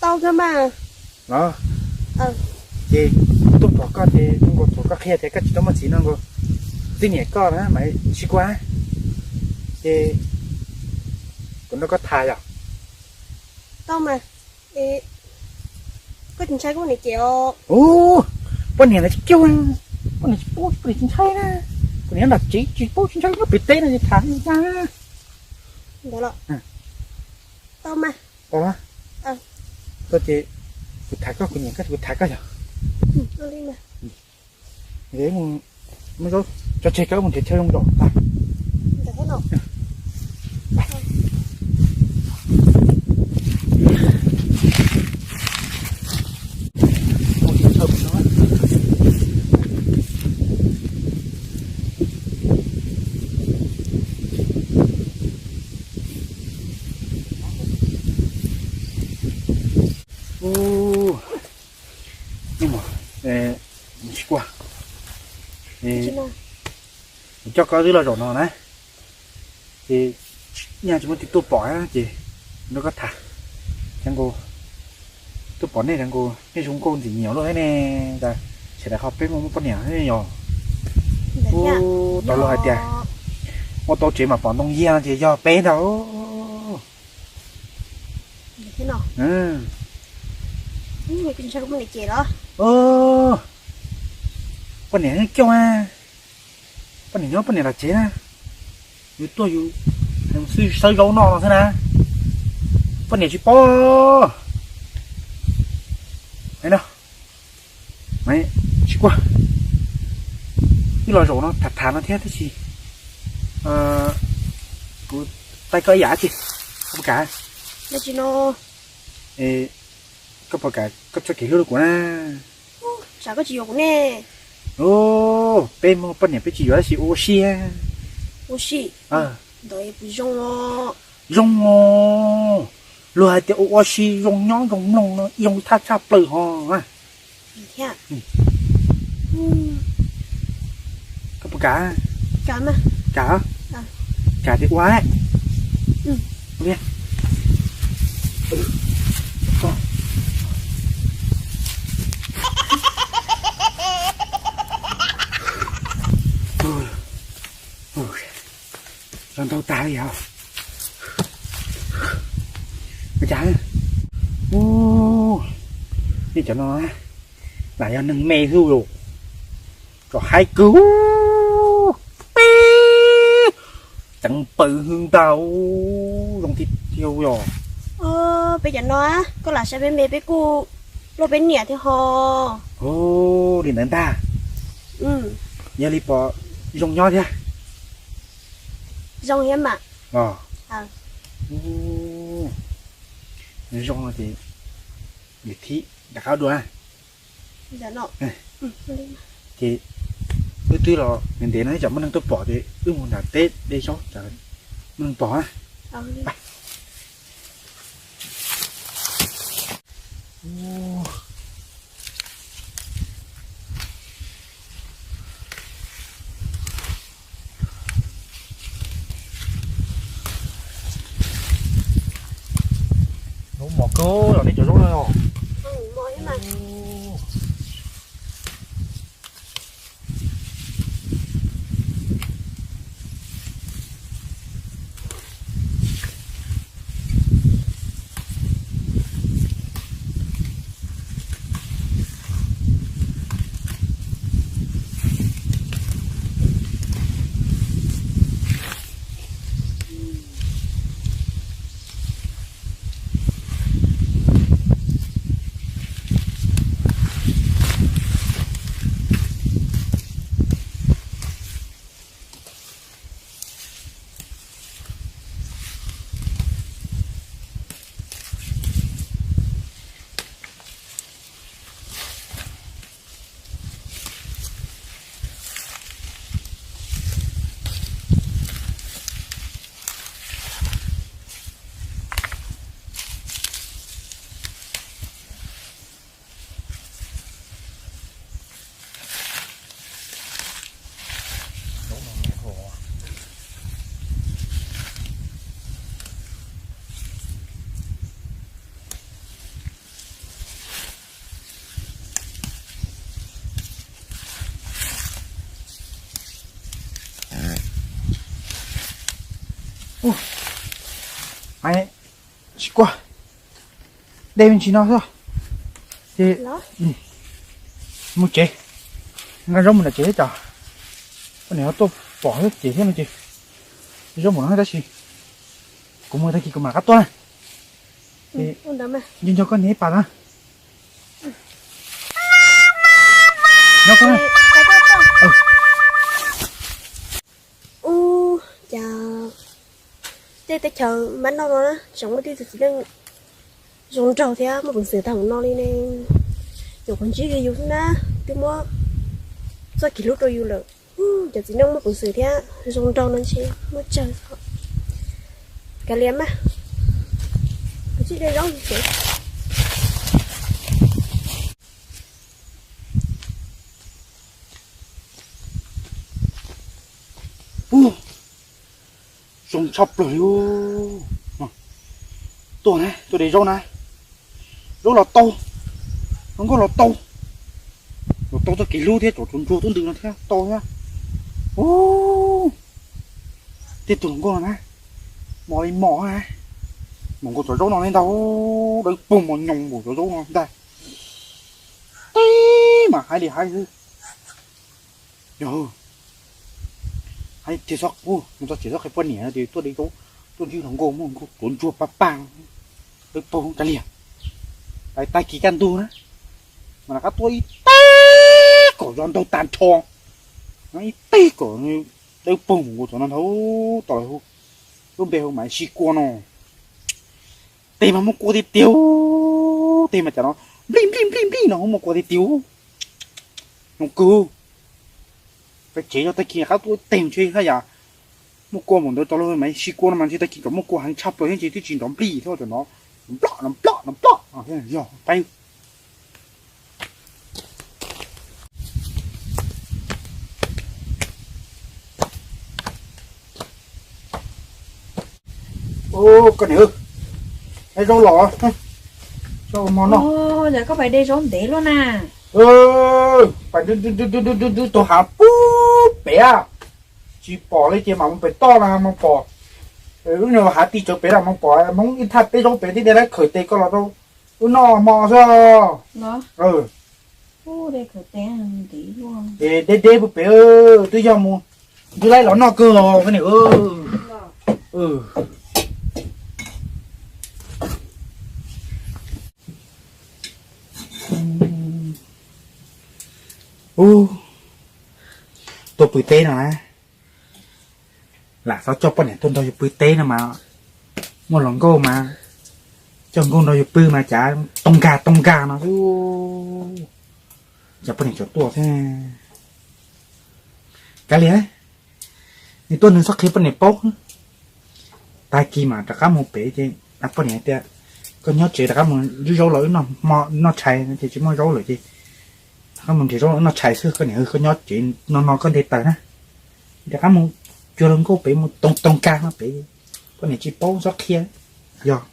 Los, ces tuaj pom koj ces zoo nkaus thaum koj qhia tias koj tsis tau muaj txiv no nkaus, twb niam koj na mas tsis kua, ces kuv nrog koj tham yom. Tau mas, koj tsis ntshai koj niam cem os? Ub, poj niam los tsis cem, poj niam tsis paub, poj niam tsis ntshai na, poj niam nyob nram tsev tsis paub tsis ntshai, nyob pem teb no tham li cas. Ntawd los tau mas. Tau los, tau ces kuv tham koj, kuv nyiam koj, kuv tham koj yom. Muab zaub tso tseg, koj mus nrhiav chaw zoo zaum. Ub, tsis kua, kuv coj koj twb los zaum no na, ces nyaj tsis muaj tus tuaj pom ces nrog koj tham, ces nkaus tuaj pom nej ces nkaus nej zoo nkauj ntxim nyiam luaj thiab ne. Ces sawv daws ho peb muaj muaj poj niam yog, tau luag hais tias ua tau tsev mas pom ntoo yiag no ces yog peb ntag. Poj niam coj, poj niam nyob poj niam lawv tsev na, yus tuaj yus xwb sawv zaum no no xwb na, poj niam tsis paub. No, tsis kua, wb los zaum no tham tham no thiab tab sis kuv taij koj ib yam tsi, koj puas kam? Koj puas kam koj tso kev hlub rau kuv na? Tsam koj tsis yuav kuv ne. Peb muaj poj niam peb tsis yuav tab sis ua ua si. Ua si? Ntawd puas zoo? Zoo os. Luag hais tias ua ua si zoo nyob zoo mloog no zoo thaj tshaj plaws ho. Koj puas kam? Kam, kam tias ua. Los ntau tas li os. Ua cas, nej cov no lam yog neeg me xwb los, tsom haib kawg, peb ceev paws hwv ntag, zoo tiag tiag yog. Peb cov no koj lam saib peb me peb kuj luaj peb niam thiab ho. Li ntawd ntag. Yog li puas zoo nyob thiab? Zoo thiab mas. Los, zoo no ces thib rov qab dua. Ces wb twb los ntev ntev no, tsam muaj neeg tuaj pom ces wb mus nram teb de zaub, tsam muaj neeg pom na. Zaub mos kawg los nej cov zaub no os. Ub, ais, tsis kuaj, dej me ntsis no xwb. Ces mus tsev, nqa zaub mus nram tsev thiab. Cov poj niam tuaj pom thiab ces thiab no ces zaub mus no tab sis kuv mus tag kis kuv mam rov qab tuaj na. Nco nco koj niam ib pas na. Nyob koj. Ub, cas tej teb chaws mab noj no na tseem muaj tej txiv neej zoo nraug thiab muaj peev xwm tag npaum no li ne. Nyuam qhuav ntsib kiag yus xwb na, twb muab txoj kev hlub rau yus lawm. Cov txiv neej muaj peev xwm thiab zoo nraug no ntshe muaj tsawg. Kav liam mas, kuv tsis de zaub tsev. Ub, zoo tshaj plaws li. Tuaj na, tuaj de zaub na. Zaub los tau, hluas nkauj los tau, los tau txoj kev hlub thiab, tsov ntsuag tub ntws no thiab tau thiab. Ub, tej tug hluas nkauj no na, mos li mos na, mos nkaus cov zaub no li ntag. Dawb paug mos nyoos nkaus cov zaub no ntag. Teb mas haib li haib xwb. Yog, hais tias txhob qhia, mus txog tsev txhob qhia poj niam tias tuaj de zaub, tuaj ntsib hluas nkauj, muaj hluas nkauj tuav ntsuag paj paj, dawb paug kav liam. Tag kis kaj ntug na, mas rov qab tuaj ib teg kom zos ntaug tag nrho, ib teg kom dawb paug mus nkaus cov no ntag. Tom lub npe hu Maiv Sib Kua no. Tes mas muaj kua tiag tiag, tes mas cas no nplij nplij nplij nplij no muaj kua tiag tiag. Noo kawg, peb tsev yog tag kis qab tuaj ib teg ntshe haj yam muaj kua npaum ntawd. Tau lawm mas Sib Kua no mas ntshe tag kis kom muaj kua heev tshaj plaws thiab ntshe twb tsis nrov nplij thiab cov no, nploj nploj nploj. Yog peb Koj niam, zaub los, zaub hmo no. Yog koj pais de zaub ntev luaj na. Pais dw dw dw dw dw dw dw taug hav pub pem, tsis pom li ces mam mus pem toj na mas pom. Wb nyob hav tij tsawv pem na mas pom Hmoob ib thaj teb zaub pem tib de lawv khawm tes koj los rau wb noj hmo xwb. Ces deb deb pub pem, twb yog mus, twb laib los noj kawg os koj niam. Ub, tuaj pw teb no na, lam xav coj poj niam tuaj nrog yus pw teb no mas, muaj hluas nkauj mas, coj nkauj nrog yus pw mas cas toog nkag toog nkag no xwb. Cas poj niam tseem tuaj thiab. Kav liam, nws tuaj nws txhob qhia poj niam paub. Tag kis mam rov qab mus pem ces poj niam tias, koj nyob tsev rov qab mus ntsib zaub los wb noj tshais no ces tsis muaj zaub lawm ces rov qab mus nrhiav zaub los wb noj tshais xwb. Koj niam, koj nyob tsev no no koj nte taws na, rov qab mus cuag hluas nkauj pem mus toog toog nkag no pem, poj niam tsis paub txhob qhia. Yog